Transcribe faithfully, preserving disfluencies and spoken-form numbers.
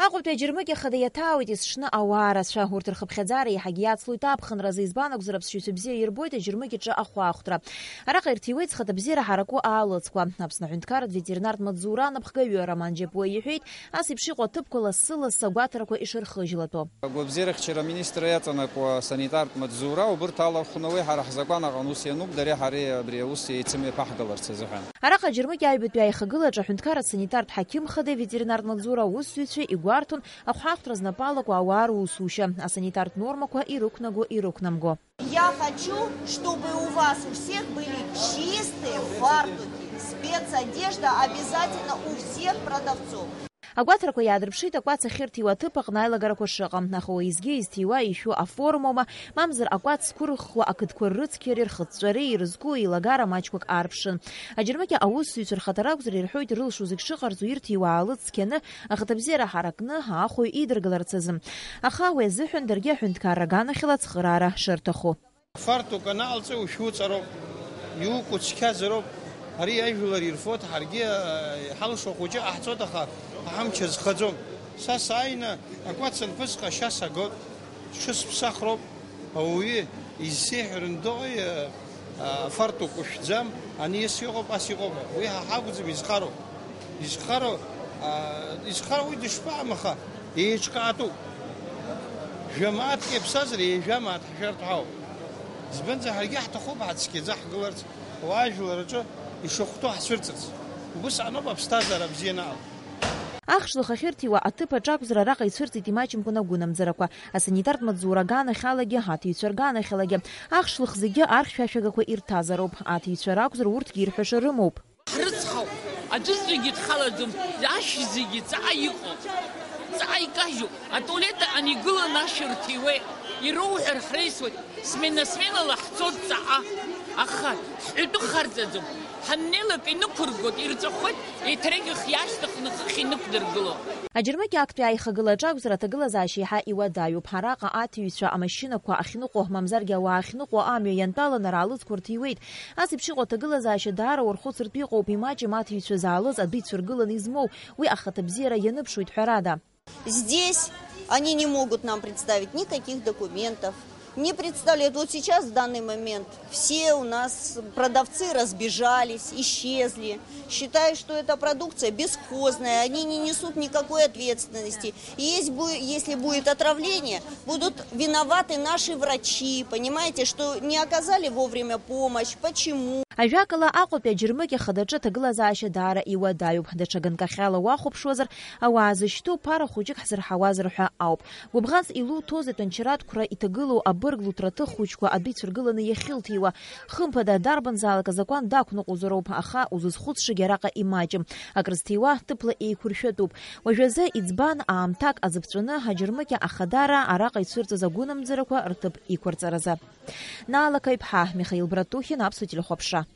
Аҟәатәи аџьармыкьа хада иаҭаауеит есҽны ауаа рацәа. Урҭ рхыԥхьаӡара еиҳагьы иацлоит аԥхынразы, избан акәзар, аԥсшьаҩцәа бзиа ирбоит аџьармыкьаҿы ахәаахәҭра. Араҟа ирҭиуеит зхаҭабзиара ҳараку аалыҵқәа. Аԥсны аҳәынҭқарратә ветеринартә маҵзура анапхгаҩы Роман Џьапуа иҳәеит, ас еиԥш иҟоу аҭыԥқәа лассы-лассы агәаҭарақәа ишырхыжьлатәу. Агәабзиарахьчара аминистрра иаҵанакуа санитартә маҵзура убырҭ алархәны уи ҳара ҳзакәан аҟны ус иануп, дареи ҳареи абри аус еицымҩаԥаҳгаларц азыҳәан. Араҟа аџьармыкьа аҩбатәи аихагылаҿы аҳәынҭқарратә санитартә ҳақьымхадеи аветеринартә маҵзура аусзуҩцәеи игәарҭон ахәаахәҭра знапы алаку ауаа русушьа, асанитартә нормақәа ирықәнаго, ирықәнамго. Я хочу, чтобы у вас у всех были чистые фартуки, спецодежда обязательно у всех продавцов. Агәаҭарақәа иаадырԥшит акәац ахьырҭиуа аҭыԥ аҟны аилагарақәа шыҟам, аха уеизгьы изҭиуа ишәу аформоума, мамзар акәац зқәырххуа ақыдқәа ррыцқьареи рхыҵәҵәареи ирызку еилагара маҷқәак аарԥшын. Аџьармыкьа аусзуҩцәа рхаҭара акәзар ирҳәоит рылшо зегь шыҟарҵо ирҭиуа аалыҵ цқьаны, ахаҭабзиара ҳаракны, аахәаҩ идыргаларц азы. Аха уи азыҳәан даргьы аҳәынҭқарра аганахьала ацхыраара шырҭаху. Афартук анаалҵа ушәуҵароуп, иукәу цқьазароуп. Ари ажәлар ирфоит, ҳаргьы, э, иҳалшо хәыҷы ҟаҳҵоит, аха аҳамч азхаӡом. Са сааины акәац анԥысҟа ашьа сагоит, сҽысԥсахроуп. Ауаҩы изсеиҳәаран доуи, э, э, афартук ушәӡам, ани ас иҟоуп, ас иҟоуп ҳәа. Уи ҳа ҳакәӡам изхароу. Изхароу, а, изхароу уи дышԥаам, аха еиҿкаатәуп. Жәамааҭк иаԥсазар, еижәамааҭ ҳшәартә ҳауп. Избанзар, ҳаргьы ҳҭахуп ҳацқьаӡа ҳгыларц, ауаа ажәлар аҿы ишахәҭоу ҳцәырҵырц. Убыс аноуп аԥсҭазаара бзиа анаҟала. Ахш лыхахьырҭиуа аҭыԥ аҿы акәзар, араҟа ицәырҵит имаҷымкәан агәынамӡарақәа. Асанитартә маҵзура аганахьалагьы, аҭаҩцәа рганахьалагьы. Ахш лых зегьы архьшәашәагақәа ирҭазароуп. Аҭаҩцәа ракәзар, урҭгьы ирҳәаша рымоуп. Ҳрыцҳауп, аӡәы зегьы дхалаӡом, ашә зегьы ҵаа иҟоуп, ҵаа икажьуп, атуалет аҟны игыланы ашә рҭиуеит, ироуҳәар ҳреисуеит, смена-сменала ҳцоит ҵаҟа, аха ҳҳәатәы харҵаӡом, ҳаннеилак инықәыргоит, ирҵәахуеит, еиҭарак ихиашьҭыхны хыхь инықәдыргыло. Аџьармыкьа актәи аихагыла аҿы акәзар, аҭагылазаашьа еиҳа иуадаҩуп. Араҟа аҭаҩцәа амашьынақәа ахьныҟәо, мамзаргьы ауаа ахьныҟәо амҩа иантәаланы раалыҵқәа рҭиуеит. Ас еиԥш иҟоу аҭагылазаашьа даара уархәыцыртә иҟоуп, имаҷым аҭаҩцәа заалыз адәы ицәыргыланы измоу, уи ахаҭабзиара ианыԥшуеит ҳәарада. Здесь они не могут нам представить никаких документов, не представляют. Вот сейчас, в данный момент, все у нас продавцы разбежались, исчезли, считая, что эта продукция бесхозная, они не несут никакой ответственности. И есть бу-, если будет отравление, будут виноваты наши врачи, понимаете, что не оказали вовремя помощь. Почему? Ажәакала, Аҟәатәи аџьармыкьа хадаҿы аҭагылазаашьа даара иуадаҩуп. Даҽа ганкахьала уахәаԥшуазар, ауаа зышьҭоу ԥара хәыҷык ҳзырҳауазар ҳәа ауп. Гәыбӷанс илуҭозеи атәанчаратә қәра иҭагылоу абырг луҭраҭых хәыҷқәа адәы ицәыргыланы иахьылҭиуа? Хымԥада, дарбанзаалак азакәан дақәныҟәозароуп, аха узызхәыцшагьы араҟа имаҷым. Акрызҭиуа ҭыԥла еиқәыршәатәуп. Уажәазы иӡбан аамҭак азыԥҵәаны аџьармыкьа ахадара араҟа ицәырҵыз агәынамӡарақәа рҭыԥ иқәырҵаразы. Наала Каиԥҳа, Михаил Братухин, Аԥсуа телехәаԥшра.